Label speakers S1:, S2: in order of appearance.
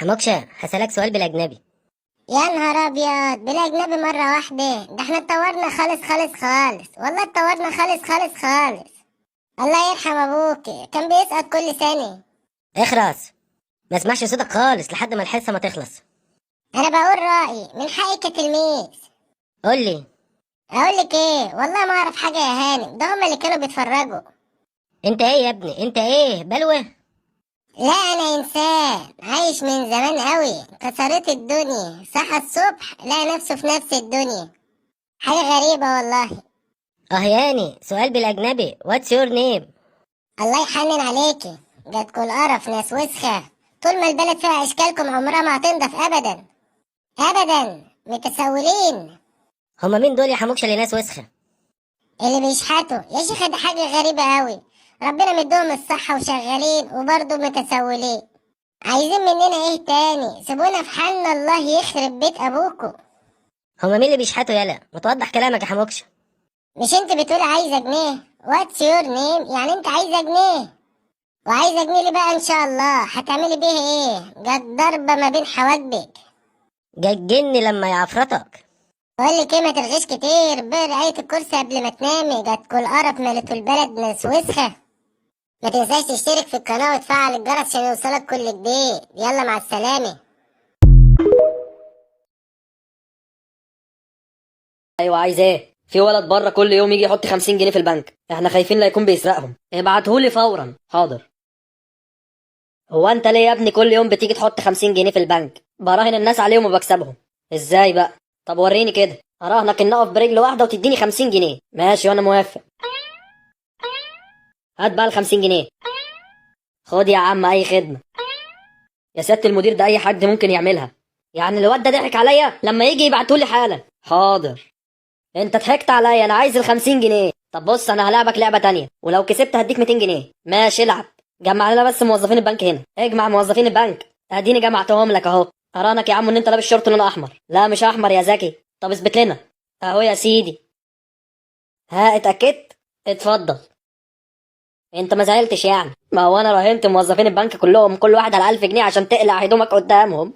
S1: حموكشة، هسألك سؤال بالأجنبي.
S2: يا نهار ابيض، بالاجنبي مرة واحده؟ ده احنا اتطورنا خالص خالص خالص، والله اتطورنا خالص خالص خالص. الله يرحم ابوك، كان بيسقط كل سنه.
S1: اخرس، ما اسمعش صوتك خالص لحد ما الحصة ما تخلص.
S2: انا بقول رايي، من حقي كتلميذ.
S1: قول لي.
S2: اقول لك ايه؟ والله ما اعرف حاجة يا هانم، ده هما اللي كانوا بيتفرجوا.
S1: انت ايه يا ابني؟ انت ايه بلوة؟
S2: لا انا انسان عايش من زمان قوي، كسرت الدنيا، صحى الصبح لقى نفسه في نفس الدنيا. حاجة غريبة والله.
S1: اه ياني، سؤال بالأجنبي، what's your name؟
S2: الله يحنن عليكي، جاتكوا القرف، ناس وسخة. طول ما البلد فيها اشكالكم عمرها ما هتنضف ابدا ابدا. متسولين.
S1: هما مين دول يا حموكشة اللي ناس وسخة؟
S2: اللي بيشحتوا يا شيخ، ده حاجة غريبة قوي. ربنا مديهم الصحة وشغالين وبرضه متسولين. عايزين مننا ايه تاني؟ سيبونا في حالنا، الله يخرب بيت ابوكوا.
S1: هما مين اللي بيشحتوا؟ يالا ما توضح كلامك يا حموكشة.
S2: مش انت بتقول عايزه جنيه؟ what's your name، يعني انت عايزه جنيه. وعايزه جنيه ليه بقى ان شاء الله؟ هتعملي بيه ايه؟ جت ضربه ما بين حواجبك.
S1: جنني لما يعفرتك.
S2: بقول لك ايه، ما ترغيش كتير، بقرا آية الكرسي قبل ما تنامي. جاتكوا القرف، ملتوا البلد، ناس وسخة. ما تنساش تشترك في القناة وتفعل الجرس عشان يوصلك كل جديد. يلا مع السلامة.
S3: ايوه، عايز ايه؟ في ولد بره كل يوم يجي يحط 50 جنيه في البنك، احنا خايفين لا يكون بيسرقهم. ابعتهولي فورا. حاضر. هو انت ليه يا ابني كل يوم بتيجي تحط 50 جنيه في البنك؟ براهن الناس عليهم وبكسبهم. ازاي بقى؟ طب وريني كده. اراهنك ان اقف برجل واحدة وتديني 50 جنيه. ماشي وانا موافق. هات بقى ال 50 جنيه. خد يا عم، اي خدمة. يا سيادة المدير، ده اي حد ممكن يعملها. يعني الواد ده ضحك عليا، لما يجي يبعتولي حالا. حاضر. انت ضحكت عليا، انا عايز ال 50 جنيه. طب بص، انا هلعبك لعبه تانية، ولو كسبت هديك 200 جنيه. ماشي العب. جمع لنا بس موظفين البنك هنا. اجمع موظفين البنك. اديني جمعتهم لك اهو. اراهنك يا عم ان انت لابس شورت لونه احمر. لا مش احمر يا زكي. طب اثبت لنا. اهو يا سيدي. ها اتاكدت؟ اتفضل. انت ما زعلتش يعني؟ ما هو انا راهنت موظفين البنك كلهم، كل واحد على 1000 جنيه عشان تقلع هدومك قدامهم.